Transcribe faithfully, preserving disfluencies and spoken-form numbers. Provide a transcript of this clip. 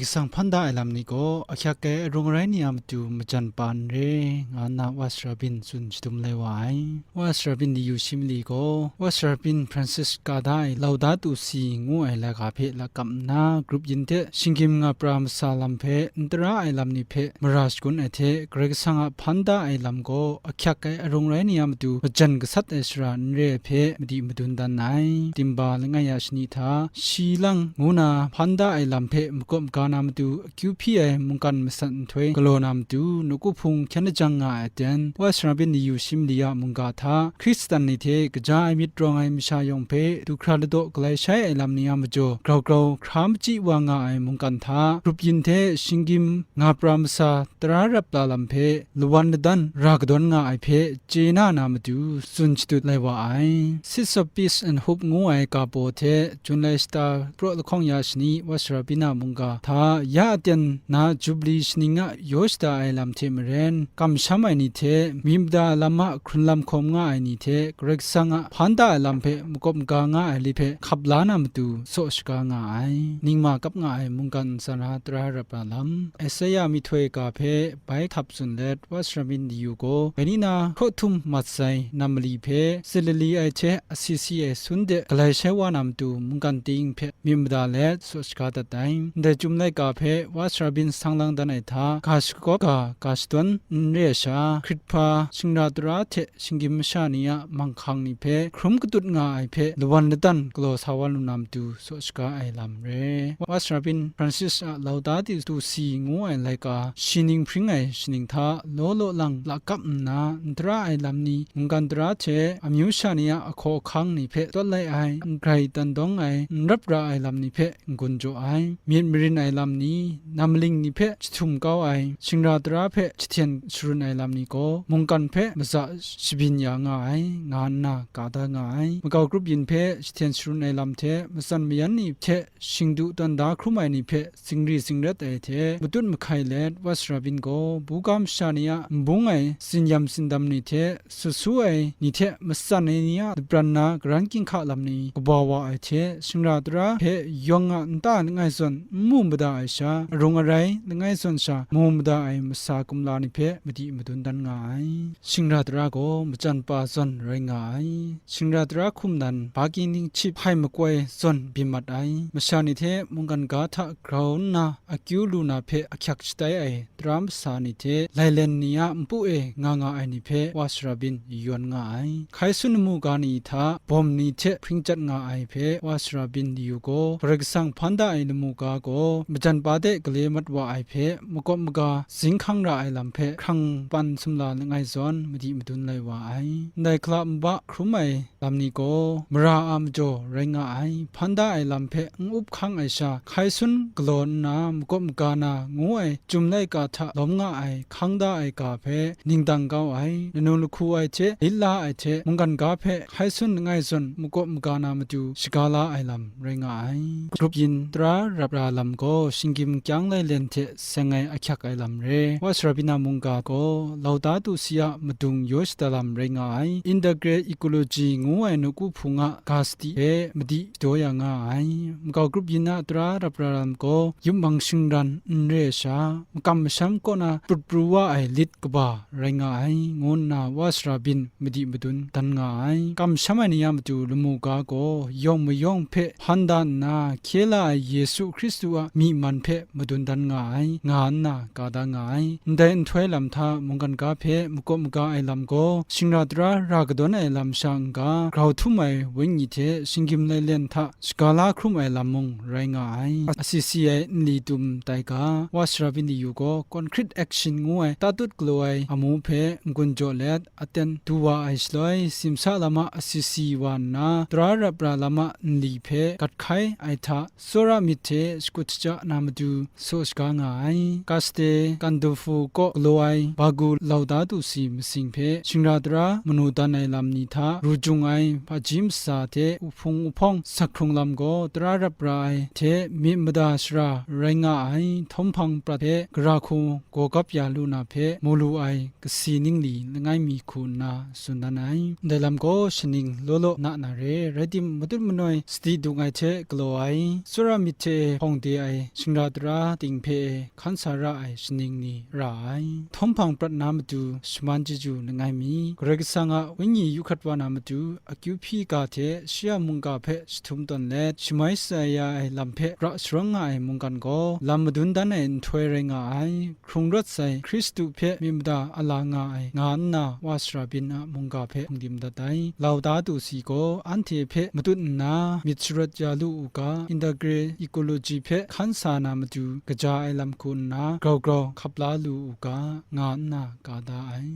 sang hpan da ai lam ni gaw ahkyak ai arung arai ni a matu majan pa n re, nga nna West Rabin tsun shadum lai wa ai. West Rabin ni yu shi mali gaw, West Rabin Francis ka da ai Laudato Si ngu ai laika hpe lakap nna, grup yin hte shinggyim nga pra masa lam hpe n tara ai lam ni hpe mara shagun ai hte, Karai Kasang a hpan da ai lam gaw ahkyak ai arung rai ni a matu majan gasat ai shara n re ai hpe madi madun dan ai. Timba langai ya shani hta, shi lang ngu na hpan da ai lam hpe makawp maga na matu, akyu hpyi ai mungkan masat nhtoi galaw na matu, nawku hpung hkyen lajang nga ai aten, West Rabin ni yu shi mali a mungga hta, Hkristan ni hte kaja ai myit rawng ai masha yawng hpe du hkra ladaw galai shai ai lam ni a majaw, grau grau hkra machyi wa nga ai mungkan hta, grup yin hte shinggyim nga pra masa tara rap la lam hpe lawan ladan ra kadawn nga ai hpe chye na na matu tsun shadut lai wa ai. Seeds of Peace and Hope ngu ai ga baw hte Jun lai shata praw lahkawng ya shani West Rabin a mungga hta ya aten na Jubli shaning a yaw shada ai lam hte maren, kamsham ai ni hte, myit mada lam a hkrunlam hkawm nga ai ni hte, Karai Kasang a hpan da ai lam hpe makawp maga nga ai li hpe hkap la na matu saw shaga nga ai. Ningma kap nga ai mungkan ntsa na tara rap ra lam, Isaiah myihtoi ga hpe bai htap tsun let, West Rabin ni yu gaw, dai ni na hkraw htum mat sai nam mali hpe, tsit lali ai hte asi si ai sun de galai shai wa na matu mungkan ting hpe myit mada let, saw shaga dat ai. Ndai Chyum laika hpe West Rabin sang lang dan ai hta, ga shakawp ga, ga shadawn n re ai sha, hkrit hpa, shingra tara hte shinggyim masha ni a manghkang ni hpe hkrum katut nga ai hpe lawan ladan galaw sa wa lu na matu saw shaga ai lam re. West Rabin Francis a Laudato Si ngu ai laika shi ning hpring ai shaning hta law law lang lakap nna, n tara ai lam ni, mungkan tara hte amyu sha ni a ahkaw ahkang ni hpe tawt lai ai, n grai dan dawng ai, n rap ra ai lam ni hpe n-gun jaw ai. Myit marin ai lam ni, nam maling ni hpe jahtum kau ai, shingra tara hpe jahten sharun ai lam ni gaw, mungkan hpe maza shabyin ya nga ai, nga nna ka da nga ai. Makau grup yin hpe jahten sharun ai lam hte, matsan mayan ni hte shingdu tawn da hkrum ai ni hpe zingri zingrat ai hte matut mahkai let, West Rabin gaw buga masha ni a nbung ai tsin-yam tsindam ni hte, sut su ai ni hte matsan ai ni a lapran na karan ginhka lam ni kaba wa ai hte, shingra tara hpe yawng a nta langai zawn n mu mada ai sha, arung arai langai zawn sha mu mada ai masa kumla ni hpe madi madun dan nga ai. Shingra tara gaw majan pa zawn rai nga ai. Shingra tara hkum nan Buckingham Cheap hpai makoi zawn byin mat ai. Masha ni hte mungkan ga hta grau nna akyu lu na hpe ahkyak shatai ai tara masa ni hte lailen ni a npu e nga nga ai ni hpe West Rabin yawn nga ai. Hkai sun lamu ga ni hta bawm ni hte hpring chyat nga ai hpe West Rabin yu gaw, Karai Kasang hpan da ai lamu ga gaw majan pa de gale mat wa ai hpe makawp maga zing hkang ra ai lam hpe hkrang pan sumla langai zawn madi madun lai wa ai. Ndai hkala nba hkrum ai lam ni gaw, mara a majaw rai nga ai, hpan da ai lam hpe n up hkang ai sha, hkai sun galaw nna makawp maga na ngu ai Chyum laika hta lawm nga ai hkang da ai ga hpe ningdang kau ai, lanu lahku ai hte lit la ai hte mungkan ga hpe hkai sun langai zawn makawp maga na matu shaga la ai lam rai nga ai. Grup yin tara rap ra lam gaw shinggyim kyang lailen hte seng ai ahkyak ai lam re. West Rabin a mungga gaw Laudato Si a madung yaw shada lam rai nga ai. Integrated Ecology ngu ai nawku hpung a ga sadi hpe madi shadaw ya nga ai. Makau grup yin a tara rap ra lam gaw yupmang shingran n re ai sha, makam masham kaw na prut pru wa ai lit kaba rai nga ai, ngu nna West Rabin madi madun dan nga ai. Kamsham ai ni a matu lamu ga gaw yawng mayawng hpe hpan da nna, hkye la ai Yesu Hkristu a myi man hpe madun dan nga ai, nga nna ka da nga ai. Ndai nhtoi lam hta mungkan ga hpe makawp maga ai lam gaw, shingra tara ra kadawn ai lam sha n-ga, grau htum ai wenyi hte shinggyim lailen hta shaga la hkrum ai lam mung rai nga ai. Asi si ai nli tum tai ga, West Rabin ni yu gaw concrete action ngu ai tatut galaw ai amu hpe n-gun jaw let, aten du wa ai shaloi, simsa lam a asi si wa nna, tara rap ra lam a nli hpe gat hkai ai hta, tsawra myit hte shakut shaja na matu saw shaga nga ai. Kaste Gandolfo kaw galaw ai Bagu Laudato Si masing hpe shingra tara manu dan ai lam ni hta, ru jung ai hpaji masa hte uhpung uhpawng sak hkrung lam gaw, tara rap ra ai hte myit mada shara rai nga ai htawm hpang prat hpe gara hku gaw gap ya lu na hpe mu lu ai kasi ningli langai mi hku nna tsun dan ai. Ndai lam gaw shaning law law na na re, rai tim, matut manoi sadi dung ai hte galaw ai, tsawra myit hte hpawng de ai shingra tara ting hpe hkan sa ra ai shaning ni ra ai. Htawm hpang prat na matu shaman chyeju langai mi, Karai Kasang a Wenyi yu hkrat wa na matu akyu hpyi ga hte shi a mungga hpe jahtum tawn let, shamai shatsai ya ai lam hpe ra sharawng nga ai mungkan gaw, lam madun dan ai nhtoi rai nga ai. Hkrung rawt sai Hkristu hpe myit mada a la nga ai, nga nna wa sara byin a mungga hpe hpungdim dat ai. Laudato Si gaw anhte hpe matut nna myit sharawt ya lu u ga, Integrate Ecology hpe hkan sa na matu kaja ai lam hku nna grau grau hkap la lu u ga, nga nna ka da ai.